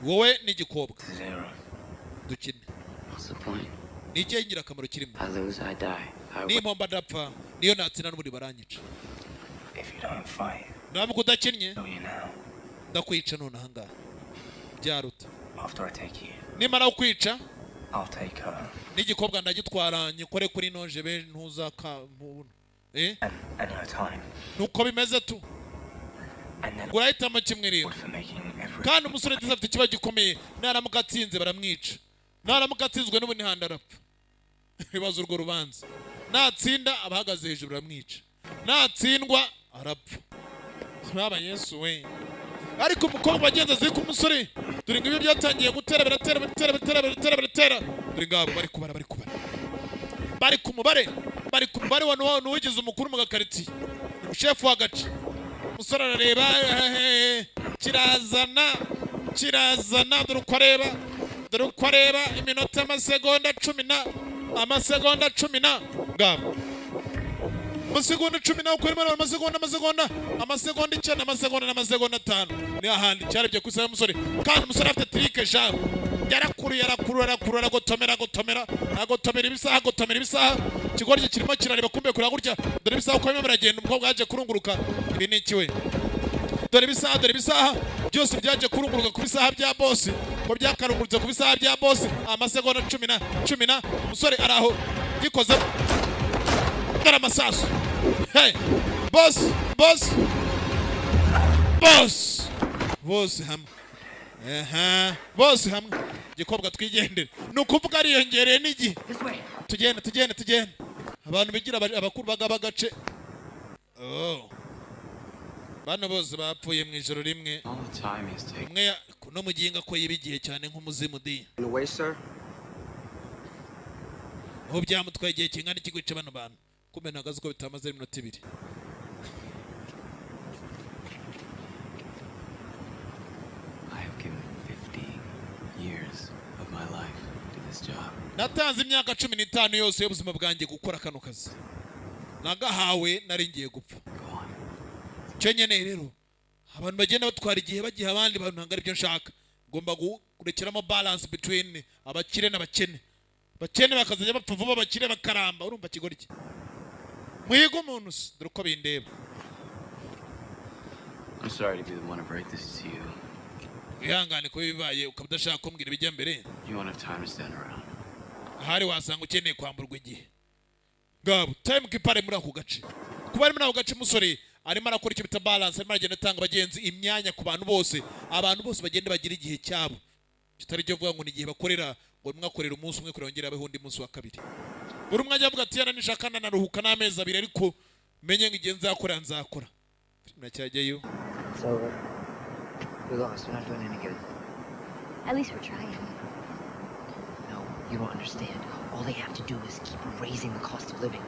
wowe n'igikobwa. Zero. Dukine. What's the point? Ni ikihe ngirakamaro kirimo? I lose, I die. I win. Nimpomba ndapfa, niyo natsinda n'ubundi baranyica. If you don't fight, Nuramuka udakinnye kill you now. ndakwica none ahangaha byaruta. After I take you, Nimara kukwica, I'll take her. n'igikobwa ndagitwara, nyikore kuri nojebe ntuzaka eh. And her time. Nuko bimeze tu. And then Urahitamo kimwe rero. for making every Kandi umusore ndetse afite ikibazo gikomeye: naramuka atsinze baramwica, naramuka atsinzwe n'ubundi handi arapfa. Ibibazo urwo rubanza: natsinda abahagaze hejuru baramwica, natsindwa arapfa. Mwaba Yesu we! Ariko umukobwa wagenze azi ko umusore, dore ngo ibyo byatangiye gutera, biratera, biratera, biratera, biratera, biratera. Dore ngabo bari kubara, bari kubara, bari ku mubare, bari ku mubare wa nuwigize umukuru mu gakaritsiye, shefu w'agace. Umusore arareba, kirazana, kirazana. Dore uko areba, dore uko areba. Iminota, amasegonda cumi na, amasegonda cumi na. Ngabo amasegonda 10 na, uko arimo areba amasegonda, amasegonda, amasegonda 9, amasegonda n'amasegonda 5. Ni ahandi cyarebye ku isaha y'umusore. Kandi umusore afite trick eshanu. Yarakuruye, arakurura, arakurura, aragotomera, agotomera, agotomera ibisaha, agotomera ibisaha. Ikigoryi kirimo kirareba, kumbe kureba gutya. Dore ibisaha uko birimo biragenda. Umukobwa yaje kurunguruka. Ibi ni iki we? Dore ibisaha, dore ibisaha byose byaje kurunguruka ku bisaha bya bosi, ko byakarungurutse ku bisaha bya bosi. Amasegonda cumi na, cumi na. Umusore ari aho gikozemo. Dore amasasu. Hey, bosi, bosi, bosi, bose hamwe. Aha, bose hamwe. Igikobwa twigendere. Ni ukuvuga ariyongereye n'igihe. Tugende, tugende, tugende. Abantu bigira abakuru bagaba agace. Oh. Bano bose bapfuye mu ijoro rimwe. All the time he's taken. Umwe kuno muginga ko yiba igihe cyane nk'umuzimu di. In a way, sir. Aho byamutwaye igihe kingana iki kwica bano bantu? Kumbe ntabwo azi ko bitamaze iminota 2. I have given 50 years of my life to this job. Natanze imyaka 15 yose y'ubuzima bwanjye gukora kano kazi nagahawe, nari ngiye gupfa. Icyo nkeneye rero, abantu bagenda batwara igihe bagiha abandi bantu, ntabwo aribyo nshaka. Ngomba kurekeramo balance between abakire n'abakene, abakene bakazajya bapfa vuba, abakire bakaramba. Urumva kigoryi muhiga umuntu se? Dore uko bindeba. I'm sorry to be the one to break this to you. Wihangane kuba bibaye ukaba udashaka kumbwira ibijya mbere. You won't have time to stand around. Ahari wasanga ukeneye kwamburwa igihe. Ngabo time keeper ari muri ako gace. Kuba ari muri ako gace, umusore Arimo arakora icyo bita balance, arimo aragenda atanga abagenzi imyanya ku bantu bose, abantu bose bagenda bagira igihe cyabo, kitari cyo kuvuga ngo ni igihe bakorera, ngo umwe akorera umunsi umwe kugira ngo yongere abeho undi munsi wa kabiri. Buri umwe ajya avuga ati: "Yana nishaka nanaruhuka n'amezi 2, ariko menye ngo igihe nzakora nzakora." Filime cyajyayo. It's over. We lost. We're not doing any good. At least we're trying. No, you don't understand. All they have to do is keep raising the cost of living.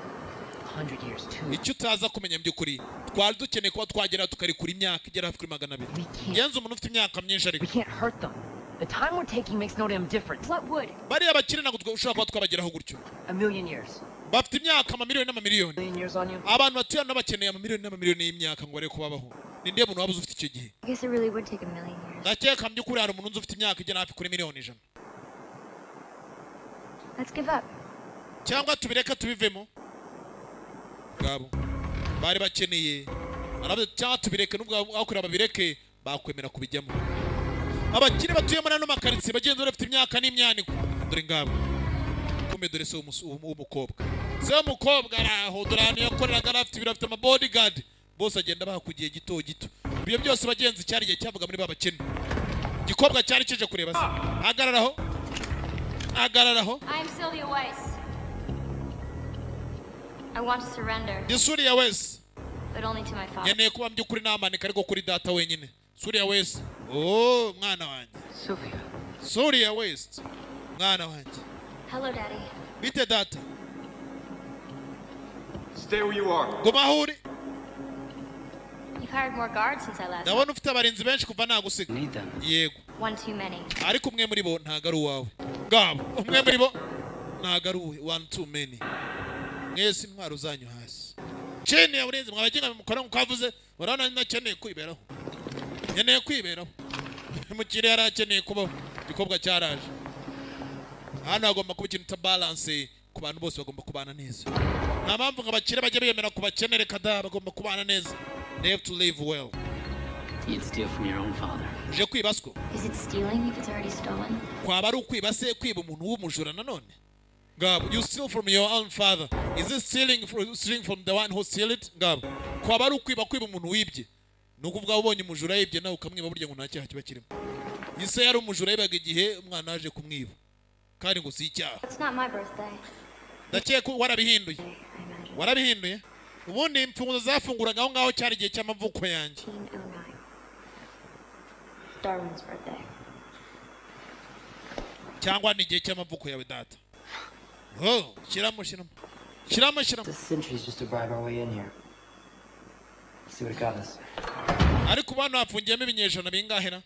100 years, two. Icyo utaza kumenya mu by'ukuri, twari dukeneye kuba twagera tukarikura imyaka igera hafi kuri 200. Genza umuntu ufite imyaka myinshi, ariko We can't hurt them. The time we're taking makes no damn difference. What would? Bariya bakire ntabwo ushobora kuba twabageraho gutyo. A million years. Bafite imyaka amamiliyoni n'amamiliyoni. Million years on you? Abantu batuye hano bakeneye amamiliyoni n'amamiliyoni y'imyaka ngo barebe ko babaho. Ni nde muntu waba uzi ufite icyo gihe? I guess it really would take a million years. Ndakeka mu by'ukuri hari umuntu nzi ufite imyaka igera hafi kuri miliyoni 100. Let's give up. Cyangwa tubireke, tubivemo. Ngabo bari bakeneye, aravuze cyangwa tubireke. Nubwo aho kureba babireke, bakwemera kubijyamo. Abakire batuye muri ano makaritsiye bagenzi bafite imyaka n'imyaniko. Dore ngabo, kumbe dore se w'umukobwa, se w'umukobwa ari aho. Dore ahantu yakoreraga, yari afite ibiro, afite ama bodyguard bose, agenda baha ku gihe gito gito. Ibyo byose bagenzi cyari igihe cyavuga muri ba bakene. Igikobwa cyari kije kureba se. Hagararaho, hagararaho. I'm Sylvia Weiss. I want to surrender, Ndi Sylvia Weiss. but only to my father. Nkeneye kuba by'ukuri namanika, ariko kuri data wenyine. Sylvia Weiss, oh mwana wanjye. Sylvia. Sylvia Weiss, mwana wanjye. Hello, Daddy. Bite data? Stay where you are. Guma aho uri. You've hired more guards since I last. Ndabona ufite abarinzi benshi kuva nagusiga. Yego. One too many. Ariko umwe muri bo ntago ari uwawe. Ngabo umwe muri bo ntago ari uwe. One too many. Mwese intwaro zanyu hasi, chini ya burinzi. Mwabaginga mukora nkuko avuze. Urabona ntakeneye kwiberaho, nkeneye kwiberaho. Mukire yari akeneye kubaho. Igikobwa cyaraje hano, hagomba kuba ikintu cya balance ku bantu bose, bagomba kubana neza. Nta mpamvu ngo abakire bajye biyemera ku bakene, reka da. Bagomba kubana neza. They have to live well. You'd steal from your own father. Uje kwiba siko? Is it stealing if it's already stolen? Kwaba ari ukwiba se kwiba umuntu w'umujura nanone? Ngabo, you steal from your own father. Is it stealing from the one who steal it? Ngabo kwaba ari ukwiba kwiba umuntu wibye? Ni ukuvuga ubonye umujura yibye nawe ukamwiba, burya ngo nta cyaha kiba kirimo. Ise yari umujura, yibaga igihe umwana yaje kumwiba, kandi ngo si icyaha. It's not my birthday. Ndakeka warabihinduye, warabihinduye. Ubundi imfunguzo zafunguraga aho ngaho cyari igihe cy'amavuko yanjye. 1909. Darwin's birthday. Cyangwa ni igihe cy'amavuko yawe data. Oh, shyiramo, shyiramo, shyiramo, shyiramo. The centuries just to bribe our way in here. Let's see what it got us. Ariko ubu hano hafungiyemo ibinyejana bingahe na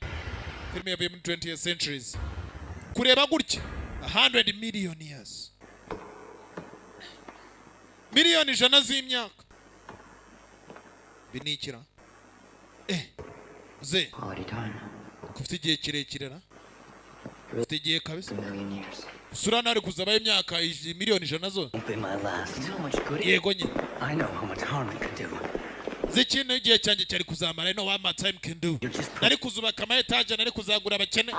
filime yavuye muri 20th centuries? Kureba gutya, 100 million years, miliyoni 100 z'imyaka. Ibi ni ikira ze Quality time. Ufite igihe kirekire na ufite igihe kabisa. A million years. Usura hano hari kuzabaho imyaka miliyoni 100 zose. Won't be my last. You know how much good it Yego nyine. I know how much harm it could do. Z'ikintu igihe cyanjye cyari kuzamara. I know what my time can do. Nari kuzubaka ama etaje, nari kuzagura abakene.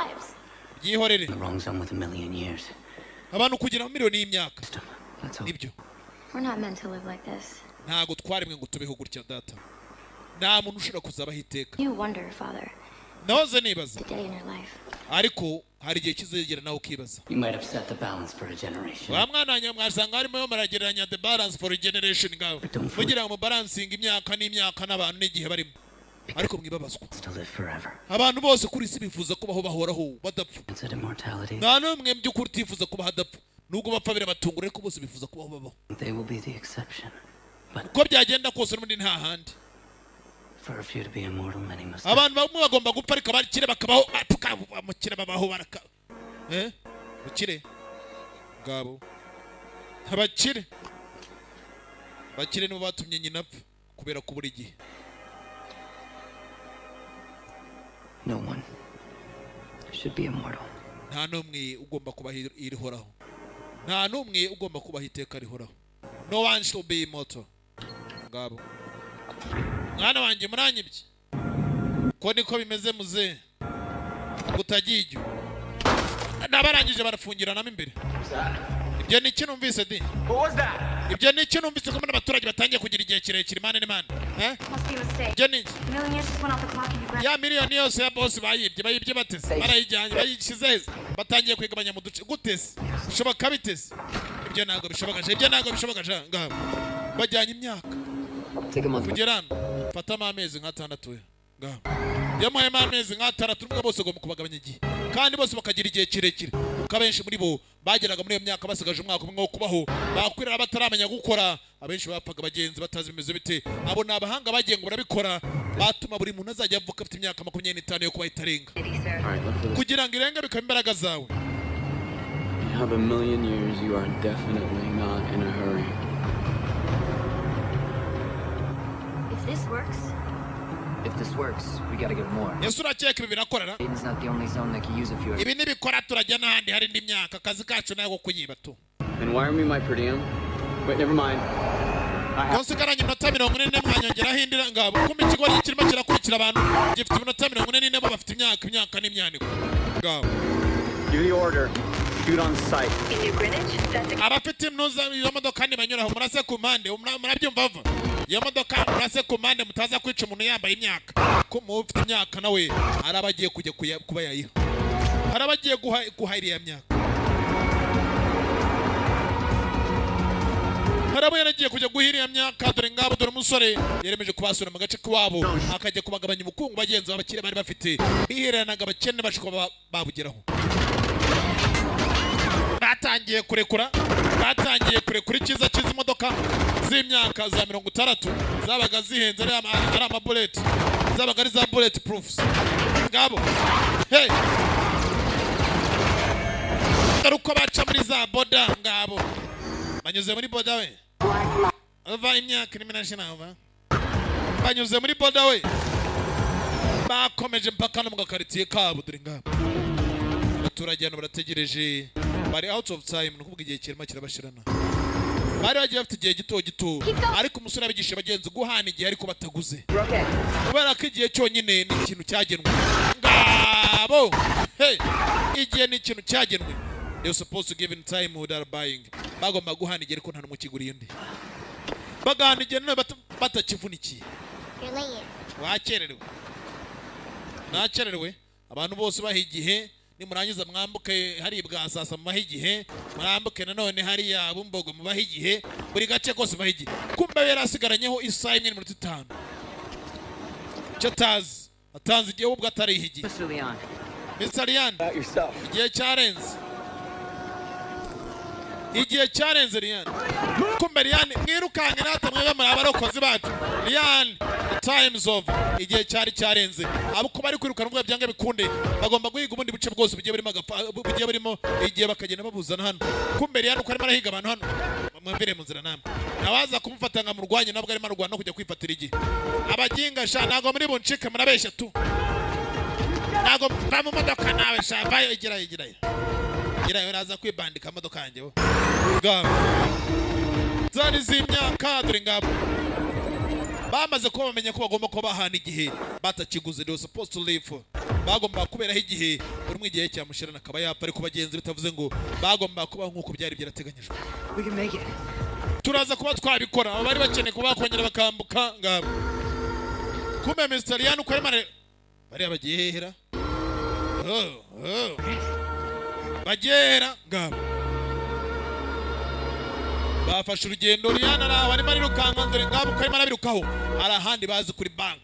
Byihorere. The wrong zone with a million years. Abantu kugira miliyoni y'imyaka nibyo. We're not meant to live like this. Ntabwo twaremwe ngo tubeho gutya data. Nta muntu ushobora kuzabaho iteka. You wonder, Father, Nahoze nibaza. the day in your life. Ariko hari igihe kizegera nawe ukibaza. You might upset the balance for a generation. Wa mwana wanjye, mwasanga harimo maragereranya the balance for a generation. Ngaho mugira ngo mubalansinge imyaka n'imyaka n'abantu n'igihe barimo, ariko mwibabazwa. To live forever. Abantu bose kuri isi bifuza kubaho bahoraho badapfa. It's immortality. Nta n'umwe by'ukuri utifuza kubaho adapfa. Nubwo bapfa birabatungura, ariko bose bifuza kubaho babaho. They will be the exception. Uko byagenda kose n'ubundi nta handi. For a few to be immortal, many must die. Abantu bamwe bagomba gupfa, ariko abakire bakabaho. Abakire babaho baraka mukire ngabo. Abakire, abakire nibo batumye nyina apfa kubera kubura igihe. No one should be immortal. Nta n'umwe ugomba kubaho irihoraho, nta n'umwe ugomba kubaho iteka rihoraho. No one should be immortal. Ngabo mwana wanjye, muranyibye ko niko bimeze muze utagiye ijyo. N'abarangije barafungiranamo imbere. Ibyo ni iki numvise di? What was that? Ibyo ni iki numvise, ko mbona abaturage batangiye kugira igihe kirekire? Imana n'Imana, eh? Must be a mistake. Ibyo ni iki? A million years just went off the clock and you grabbed. Ya miliyoni yose ya bosi bayibye, bayibye bateze, barayijyanye, bayishyize heza. Batangiye kwigabanya mu duce guteze, bishoboka biteze? Ibyo ntabwo bishoboka sha, ibyo ntabwo bishoboka sha. Ngabo bajyanye imyaka. Take a month. Kugera hano fatamo amezi nk'atandatu we. Ngabo yamuhayemo amezi nk'atandatu. Nubwo bose ugomba kubagabanya igihe kandi bose bakagira igihe kirekire, kuko abenshi muri bo bageraga muri iyo myaka basigaje umwaka umwe wo kubaho, bakwirara bataramenya gukora. Abenshi bapfaga bagenzi batazi bimeze bite. Abo ni abahanga bagiye ngo barabikora, batuma buri muntu azajya avuka afite imyaka 25 yo kuba itarenga. All right, look for this. Kugira ngo irenge bikaba imbaraga zawe. You have a million years. You are definitely not in a hurry. If this works, If this works, we gotta get more. Ese urakeka ibi birakorera? Aiden's not the only zone that could use a few. Ibi nibikora turajya n'ahandi hari indi myaka. Akazi kacu ntabwo kuyiba tu. And wire me my per diem. Wait, never mind. I have. Nsigaranye iminota 40, mwanyongeraho indi. Ngabo kumbe ikigo kirimo kirakurikira abantu gifite iminota 44, bo bafite imyaka n'imyaniko. Ngabo. Give the order. Shoot on sight. In New Greenwich, that's a Abafite imnuza iyo modoka ntibanyuraho, murase ku mpande. Murabyumva va? Iyo modoka murase ku mpande, mutaza kwica umuntu yambaye imyaka, ko mu ufite imyaka nawe hari abagiye kujya kuba yayiha, hari abagiye guha iriya myaka, hari abo yaragiye kujya guha iriya myaka. Dore ngabo, dore umusore yeremeje kubasura mu gace k'iwabo, akajya kubagabanya ubukungu bagenzi b'abakire bari bafite, bihereranaga abakene bashobora kuba babugeraho. Batangiye kurekura, batangiye kurekura. Icyiza cy'izi modoka z'imyaka za 60 zabaga zihenze, ari amabuleti, zabaga ari za bullet proofs. Ngabo, hey, dore uko baca muri za border. Ngabo banyuze muri border we. Ava imyaka irimo irashira, va banyuze muri border we, bakomeje mpaka no mu gakaritsiye kabo. Dore ngabo abaturage hano barategereje, bari out of time, ni ukuvuga igihe kirimo kirabashirana. Bari bagiye bafite igihe gito gito, ariko umusore abigisha bagenzi guhana igihe ariko bataguze, kubera ko igihe cyonyine ni ikintu cyagenwe. Ngabo, hey, igihe ni ikintu cyagenwe. They were supposed to give in time without buying. Bagomba guhana igihe ariko nta n'umwe ukiguriye undi, bagahana igihe none batakivunikiye. You're late. Wakererewe, nakererewe. Abantu bose baha igihe, nimurangiza mwambuke hari bwa sasa, mubahe igihe, mwambuke nanone hariya Bumbogo mubahe igihe, buri gace kose mubahe igihe. Kumbe yari asigaranyeho isaha imwe n'iminota 5. Icyo atazi, atanze igihe ubwo atariha igihe. Mr. Leon. Mr. Lian. About yourself. Igihe cyarenze, igihe cyarenze. Lian, kumbe Lian, mwirukanke natwe, mwebwe muri abarokozi bacu. Lian, the time is over. Igihe cyari cyarenze. Abo uko bari kwirukana, ubwo byange bikunde bagomba guhiga ubundi buce bwose bugiye burimo agapfa, bugiye burimo igihe, bakagenda babuzana hano. Kumbe Lian uko arimo arahiga abantu hano, mwumvire mu nzira namwe, nawaza kumufata nka murwanye, nabwo arimo arwana no kujya kwifatira igihe. Abaginga sha, ntabwo muri buncike, murabeshya tu. Ntabwo mva mu modoka nawe sha, vayo, igirayo, igirayo, igirayo, uraza kwibandika modoka yanjye wo. Ngabo zari z'imyaka, dore ngabo bamaze kuba bamenya ko bagomba kuba bahana igihe batakiguze. They were supposed to live, bagomba kuberaho igihe, buri umwe igihe cyamushirana akaba yapfa, ariko bagenzi bitavuze ngo bagomba kubaho nk'uko byari byarateganyijwe. We can make it. Turaza kuba twabikora. Aba bari bakeneye kuba bakongera bakambuka. Ngabo kumbe Mr. Lian uko arimo bariya bagiye hehera. Oh. Bagiye hehera. Ngabo bafashe urugendo. Lian ari aho arimo arirukanka. Dore ngabo uko arimo arabirukaho, hari ahandi bazi kuri bank,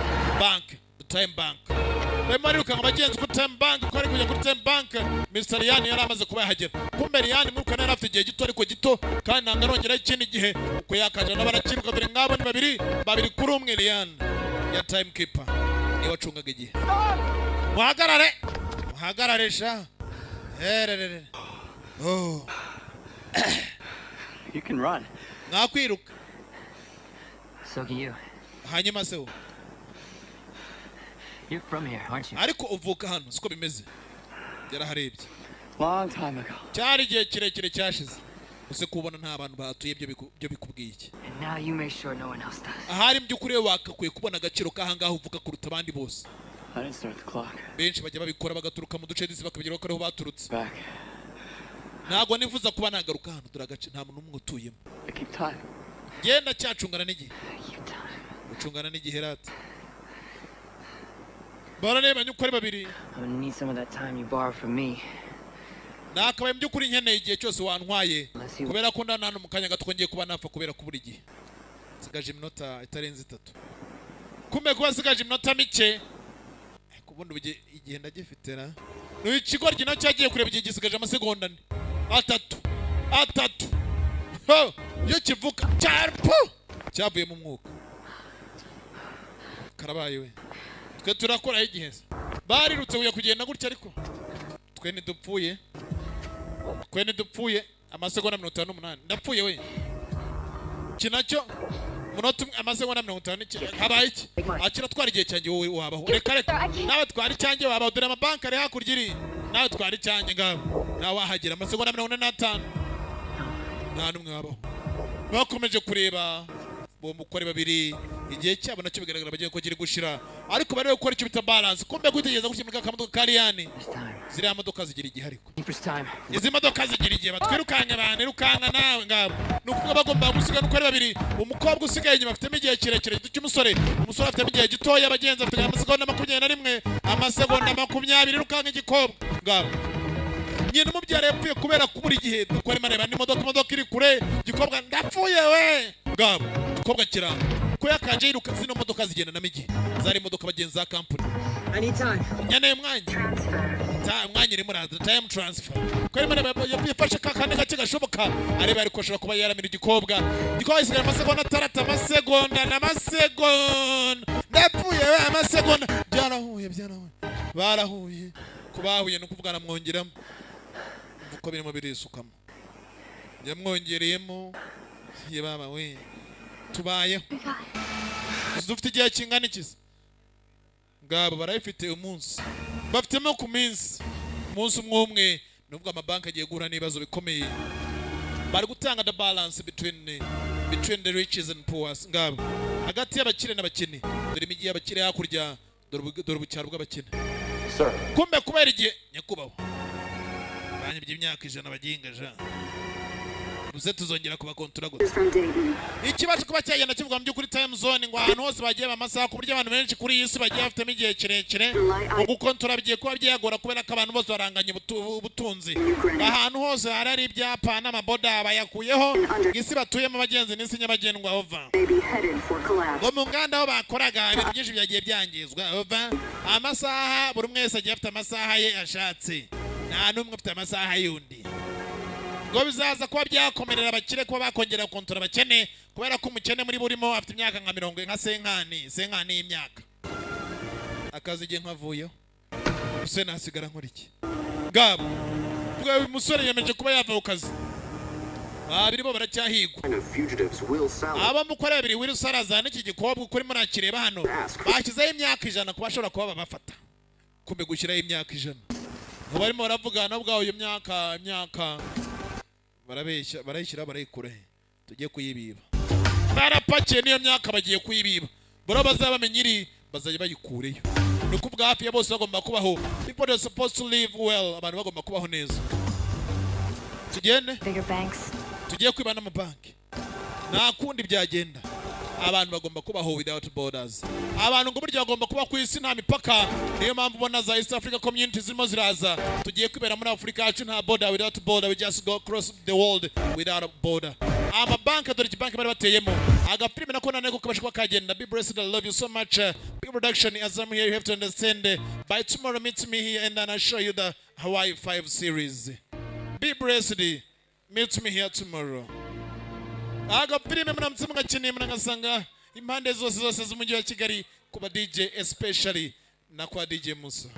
the time bank. Barimo barirukanka bagenzi kuri time bank. Uko ari kujya kuri time bank, Mr. Lian yari amaze kuba yahagera. Kumbe Lian muri uko yari afite igihe gito, ariko gito kandi ntabwo arongeraho ikindi gihe. Uko yakaje nabo barakiruka. Dore ngabo ni babiri, babiri kuri umwe. Lian ya time keeper niwe wacungaga igihe. Muhagarare, muhagarare sha, hererere, oh. You can run. Mwakwiruka. So can you. Hanyuma se wo? You're from here, aren't you? Ariko uvuka hano, siko bimeze? Yaraharebye. Long time ago. Cyari igihe kirekire cyashize. Use kubona nta bantu bahatuye, byo bikubwiye iki? And now you make sure no one else does. Ahari mu by'ukuri we wakakwiye kubona agaciro k'ahangaha uvuga kuruta abandi bose. I didn't start the clock. Benshi bajya babikora, bagaturuka mu duce disi, bakabigeraho ko ariho baturutse. Back. Ntabwo nifuza kuba nagaruka hano. Dore agace, nta muntu n'umwe utuyemo. I keep time. Genda cyacungana n'igihe. I keep time. Gucungana n'igihe rata, bararebanye uko ari babiri. I'm gonna need some of that time you borrow from me. Nakabaye mu by'ukuri nkeneye igihe cyose wantwaye, Unless you kubera ko ndana hano mu kanya gato ngiye kuba napfa kubera kubura igihe. Nsigaje iminota itarenze 3. Kumbe kuba nsigaje iminota mike, ariko ubundi igihe ndagifite ra. Ni ikigoryi nacyo cyagiye kureba igihe, gisigaje amasegonda 4, 3, 3. Ho! Iyo kivuka cyarpo cyavuye mu mwuka, karabaye we. Twe turakoraho igihe se. Barirutse kujya kugenda gutya, ariko twe ntidupfuye, twe ntidupfuye. Amasegonda 58, ndapfuye we. Iki nacyo umunota umwe, amasegonda 59. Habaye iki? Akira, twara igihe cyanjye wowe, wabaho. Reka reka, nawe twara icyanjye, wabaho. Dore amabanki ari hakurya iri, nawe twara icyanjye. Ngabo nawe wahagera. Amasegonda 45, nta n'umwe wabaho. Bakomeje kureba bombi uko ari babiri, igihe cyabo nacyo bigaragara bagiye ko kiri gushira, ariko bari gukora icyo bita balance. Kumbe kwitegereza gutya muri ka kamodoka ka Riyani. There's time. Ziriya modoka zigira igihe, ariko Keeper's time. izi modoka zigira igihe. Batwirukanka, abantu irukanka nawe. Ngabo ni ukuvuga bagomba gusigana uko ari babiri. Umukobwa usigaye inyuma afitemo igihe kirekire cy'umusore, umusore afitemo igihe gitoya. Abagenzi bafite amasegonda 21, amasegonda 20. Irukanka igikobwa. Ngabo nyina umubyara yapfuye kubera kubura igihe. Nuko arimo areba n'imodoka, imodoka iri kure. Igikobwa, ndapfuye we. Ngabo igikobwa kiranga ko yakanje yiruka. Zino modoka zigendanamo igihe, zari imodoka bagenzi za kampani. I need time. Nkeneye umwanya. Umwanya urimo uraza, time transfer. Ko arimo areba, yafashe ka kandi gake gashoboka, areba ariko ashobora kuba yaramira igikobwa. Igikobwa gisigaye amasegonda 6, amasegonda n'amasegonda. Ndapfuye we, amasegonda. Byarahuye, byarahuye, barahuye. Ku bahuye ni ukuvuga aramwongeramo uko birimo birisukamo, yamwongereyemo. Ye baba we, tubayeho dufite igihe kingana iki se? Ngabo barayifite umunsi, bafitemo ku minsi umunsi umwe umwe. Nubwo amabanki agiye guhura n'ibibazo bikomeye, bari gutanga the balance between the riches and poor. Ngabo hagati y'abakire n'abakene. Dore imijyi y'abakire hakurya, dore ubucyaro bw'abakene. Sir. Kumbe kubera igihe, nyakubahwa, banyibye imyaka 100 baginga ja uze tuzongera kubakontora gute? From Dayton. Ikibazo kuba cyagenda kivuga mu by'ukuri time zone, ngo ahantu hose bagiye amasaha, ku buryo abantu benshi kuri iyi si bagiye bafitemo igihe kirekire. Mu gukontora bigiye kuba byagora kubera ko abantu bose baranganya ubutunzi. Ahantu hose hari ibyapa n'amaboda bayakuyeho. Isi batuyemo abagenzi n'isi nyabagendwa, over. May be headed for collapse. Ngo mu nganda aho bakoraga ibintu byinshi byagiye byangizwa, over. Amasaha, buri umwe wese agiye afite amasaha ye ashatse, nta n'umwe ufite amasaha y'undi. Ngo bizaza kuba byakomerera abakire kuba bakongera kontora abakene, kubera ko umukene muri burimo afite imyaka nka mirongo, nka cinquante, cinquante y'imyaka. Akazi igihe nkavuyeho use nasigara nkora iki? Ngabo ubwo uyu musore yemeje kuba yava ku kazi. Babiri bo baracyahigwa. Line of fugitives Will Salas Abo mukora babiri, Will Salazar n'iki gikobwa ukuri murakireba hano, bashyizeho imyaka 100 ku bashobora kuba babafata. Kumbe gushyiraho imyaka 100, ngo barimo baravuga nabo iyo myaka barabeshya, barayishyira, barayikura he? Tugiye kuyibiba. Barapakiye n'iyo myaka, bagiye kuyibiba. Bora bazaba bamenya iri, bazajya bayikureyo. Ni ukuvuga hafi ya bose bagomba kubaho. People are supposed to live well, abantu bagomba kubaho neza. Tugende. Bigger banks. Tugiye kwiba n'amabanki, nta kundi byagenda. Abantu bagomba kubaho without borders. Abantu ngo burya bagomba kuba ku isi nta mipaka. Niyo mpamvu ubona za East Africa Community zirimo ziraza. Tugiye kwibera muri Afurika yacu nta border, without border. We just go across the world without a border. Amabanki, dore ikibanki bari bateyemo. Agafilime nako naneko kabasha kuba kagenda. Be blessed, I love you so much. Big production, as I'm here, you have to understand, by tomorrow meet me here and then I show you the Hawaii 5 series. Be blessed, meet me here tomorrow. Agafilime muramutse mugakeneye, muragasanga impande zose zose z'umujyi wa Kigali, ku ba DJ especially na kwa DJ Musa.